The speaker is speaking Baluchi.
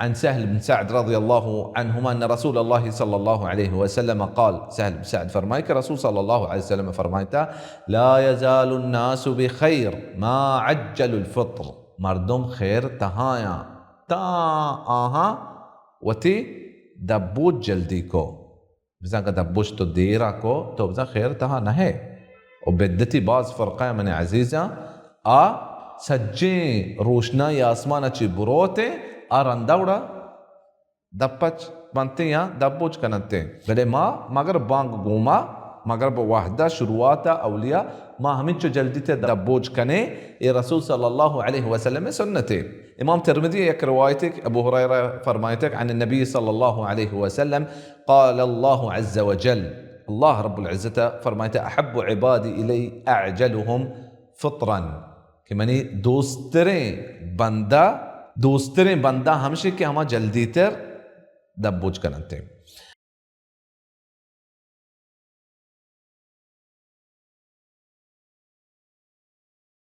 عن سهل بن سعد رضي الله عنهما أن رسول الله صلى الله عليه وسلم قال، سهل بن سعد فرمائے کہ رسول صلی اللہ علیہ وسلم فرمائتا، لا يزال الناس بخير ما عجل الفطر، مردم خیر تہایاں تا آہاں وتی دبوج جلدی کو۔ بزاں کہ دبوج تو دیرا کو، تو بزاں خیر تہا نہ ہے۔ و بدتی باز فرقہ من عزیزاں، آ سجیں روشنائی آسمان چی بروتے، آ رندا گڑا دپچ بنتے یا دبوج کننتے۔ بلے ما مگر بانگ گوما، مگر بہ وحدہ شروعات اولیاء، ما ہمینچو جلدی تے دبوج کنے، اے رسول صلی اللہ علیہ وسلم سنتے۔ امام ترمذی یک روایت ابو ہریرہ فرمائتے عن النبی صلی اللہ علیہ وسلم قال الله عز وجل، اللہ رب العزت فرمائتے، احب عبادی الی اعجلهم فطرا، کہ منی دوستریں بندہ، دوستریں بندہ ہمشی کہ ہما جلدی تر دبوج کننتے۔